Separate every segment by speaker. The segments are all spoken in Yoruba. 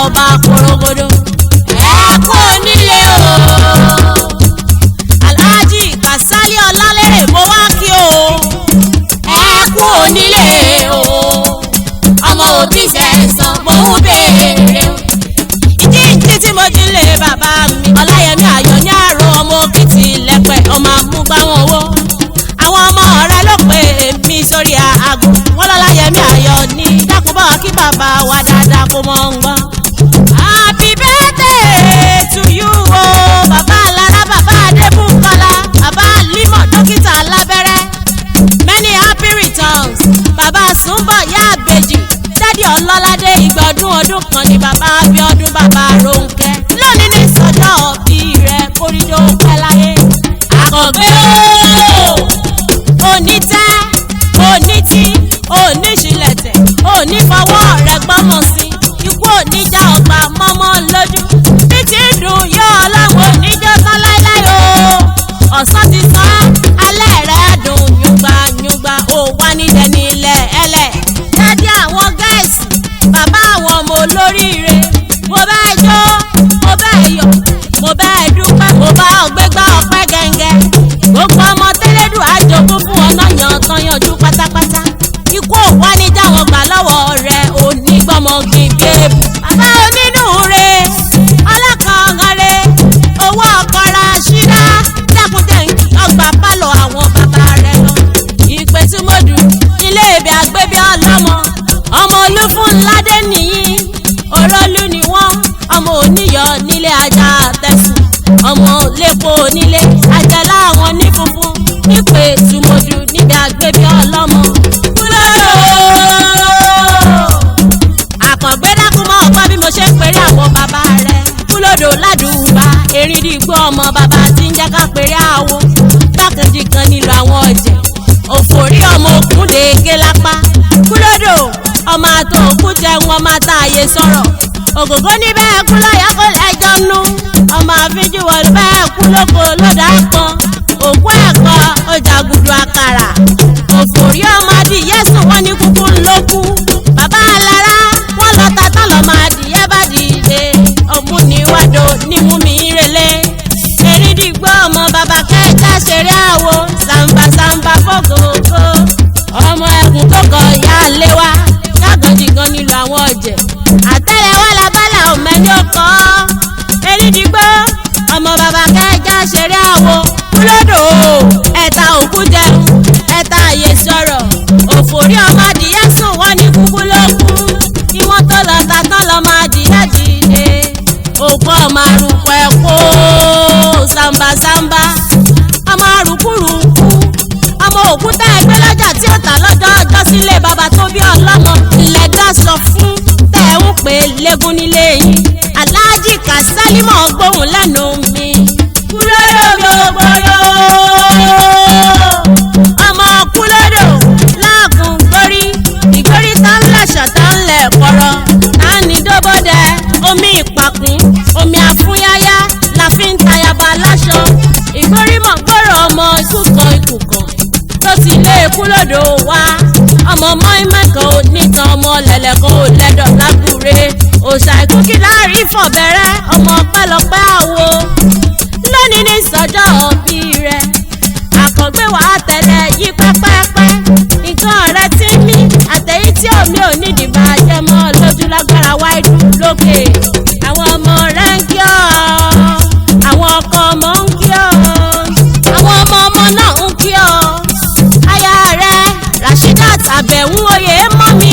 Speaker 1: Ọba korogodo. Ẹ kú onílé o. Alhaji Kasali Ọlálérè, mo wá kí o. Ẹ kú onílé o. Ọmọ òbí sẹ̀sán, mo ń béèrè o. Ìjíǹjí tí mo jí lé bàbá mi, Ọláyẹmí Ayọ̀ ní àrùn, ọmọ òkìtì lẹ́pẹ̀, ọmọ amúgbáwọn owó. Àwọn ọmọ rẹ ló pè mí sórí aago, wọn lọ́láyẹmí Ayọ̀ ní dákúbọ̀ kí bàbá wa dáadáa kó mọ́ ń gbọ́. Happy birthday to you o, bàbá Alára, bàbá Adébúkọ́lá, bàbá Límọ̀, dókítà alábẹ́rẹ́. Many happy returns, bàbá Súnbọ̀, yá àbèjì, daddy Ọlọ́ládé. Ìgbà ọdún ọdún kan ni, bàbá Abíọ́dún, bàbá Rónkẹ́. Lónìí ní sọjọ́ òbí rẹ̀, kórìjọ pẹ́ láyé. Àkàngbé ooo, onítẹ́, onítí, oníṣìlẹ̀tẹ̀, onífọwọ́ rẹ̀ gbọ́mọ̀ sí ikú, oníjà ọgbà mọ́mọ́ lójú. Bí ti ń dùn yóò, ọlọ́run oníjọ́ tán láéláé o. Ọ̀sán ti sàn, alẹ́ rẹ̀ dùn yùngbà yùngbà. Ó wá nídẹ̀ nílẹ̀ ẹlẹ̀. Daddy àwọn girls, bàbá àwọn ọmọ olóríire, mo bá ẹ jó, mo bá ẹ yọ̀, mo bá ẹ dúpẹ́, mo bá ọ gbégbá ọpẹ́ gẹ́ngẹ́. Gbogbo ọmọ tẹ́lẹ́dùn àjogún fún ọ náà yàn tán yanjú pátápátá. Ikú ò wá ní jáwọn gbà lọ́wọ́ rẹ̀, onígbọ́mọgbìn bíébù. Bàbá onínúure, ọlọ́kànganre, owó ọkọ̀ra ṣíra, dákúndẹ̀ǹkì ọgbà pálọ̀ àwọn bàbá rẹ̀ lọ. Ìpẹ̀tùmọ̀dù ilé ìbí àgbébí ọlọ́mọ, ọmọ Olúfúnládé nìyí, òrólú ni wọ́n, ọmọ oníyọ̀ nílé ajá tẹ̀sùn, ọmọ lẹ́kọ̀ọ́ onílé ajálá àwọn ní funfun nípẹ̀tùmọ̀dù níbi àgbébí ọlọ́mọ. Kúlọ́dọ̀ Àkàngbé, dákun mọ́ ọ̀pá bí mo ṣe ń pèrè àwọn bàbá rẹ̀. Kúlódò ládùúgbà Erindìgbò, ọmọ bàbá tí ń jẹ́ ká pèrè àwo gbákejì kan nílò àwọn ọ̀jẹ̀ òfòrí, ọmọ òkun lèèké lápá. Kúlódò, ọmọ àtọ òkú jẹun, ọmọ àtàyè sọ̀rọ̀ ògògó níbẹ̀ kú lọ́yà kó lẹ́jọ́ nú, ọmọ àfijù wọ̀lú bẹ́ẹ̀ kú lóko lọ́dà kan òkú ẹ̀kọ́ ọjàgùdù àkàrà òfòrí, ọmọ adìyẹ sùn, wọ́n ní kúkú ńlókù. Bàbá Alára, wọ́n lọ tata lọ́mọ adìyẹ bá dìde òmùníwádò nímú mi rẹlẹ̀. Erindìgbò, ọmọ bàbá kẹta ṣeré àwo sàǹbà sàǹbà fògògó, ọmọ ẹkùn tó kọ ìyá lé wa kágànjìgàn nílò àwọn ọ̀jẹ̀ àtẹlẹwà labálà ọmọ ẹni ọkọ. Erindìgbò, ọmọ bàbá kẹjá ṣeré àwo. Kúlódò, ẹ̀ta òkú jẹun, ẹ̀ta àyè sọ̀rọ̀ òfòrí, ọmọ adìyẹ sùn, wọ́n ní kúkú ló kú. Kí wọ́n tó lọ ta tán, lọ́mọ adìyẹ dìde òkú, ọmọ àrùkọ ẹ̀kọ́ sàǹbà sàǹbà, ọmọ àrùkùrùkù, ọmọ òkúta ẹgbẹ́ lọ́jà tí ó tà lọ́jọ́ ọjọ́ sílé bàbá tó bí ọlọ́mọ ilẹ̀ dáṣọ fún tẹ̀ ń pè lẹ́gùn nílé yín. Aláàjì Kàsálímọ̀ gbóhùn lẹ́nu mi. Kúlódò gbogbooro, ọmọ kúlódò láàkún gbórí ìgbórí tá ń lẹ̀ṣọ̀, tá ń lẹ̀ kọ̀rọ̀, tá ń ní dóbódẹ omi ìpàkùn, omi àfúnyáyá la fi ń tayaba láṣọ. Ìgbórímọ̀ gbòòrò, ọmọ ikú kan ikú kan tó ti lé kúlódò wá, ọmọ mọ́ínmọ́ kan ò nítan, ọmọ lẹ̀lẹ̀ kan ò lẹ́dọ̀ lágùrè, òòṣà ìkúkí láàrin fọ̀bẹ̀rẹ̀, ọmọ ọpẹ́lọpẹ́ àwo. Lónìí ní sọ́jọ́ òbí rẹ̀, Àkàngbé, wàá tẹ̀lé yí pẹ́pẹ́pẹ́. Nǹkan rẹ̀ tí mí àtẹ̀yí tí omi ò nídìí bá jẹ́ mọ́ lójú lágbára wáìdù lókè. Àwọn ọmọ rẹ̀ ń kí ọ, àwọn ọkọ ọmọ ń kí ọ, àwọn ọmọ ọmọ náà ń kí ọ. Aya rẹ̀ Rashidat Àbẹ̀wò oyè mọ́ mi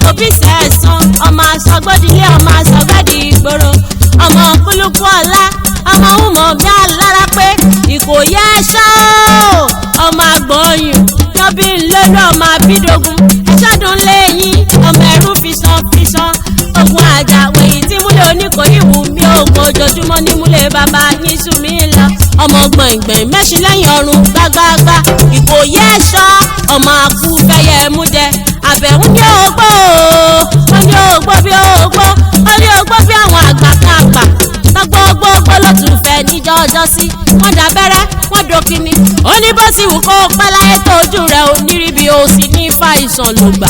Speaker 1: òbí sẹ̀sán, ọmọ àsọgbọ́dilé, ọmọ àsọgbẹ́dì ìgboro, ọmọ kúlùkù ọ̀la, ọmọ ọmọ mi alára pé ìkòyí ẹ̀ṣọ́, ọmọ àgbọ̀nyùn lọ́bí ńlọ́lọ́, ọmọ àbídógún ẹ̀ṣọ́dún lẹ́yìn, ọmọ ẹ̀rú fisan fisan, ogun àjàwé yìí tí múlẹ̀ oníkòyí wù mí, ogun ojoojúmọ́ ní múlẹ̀ bàbá yín sùn mí lọ, ọmọ gbọ̀ngbọ̀n mẹ́sìn lẹ́yìn ọrùn gbágbáágbá. Ìkòyí ẹ̀ṣọ́, ọmọ àkú fẹ́yẹ mú jẹ. Àbẹ̀wò ní ògbó, ó ní ògbó bí ògbó, ó ní ògbó bí àwọn àgbà kan àgbà tọgbọgbọgbọ ló tún fẹ́ níjọ́ ọjọ́ sí wọ́n dábẹ́rẹ́ wọ́n dókínì. Ó ní bó ti wù kó pẹ́ láyé tó, ojú rẹ̀ ò ní ríbi, ó sì ní fàìsàn lògbà.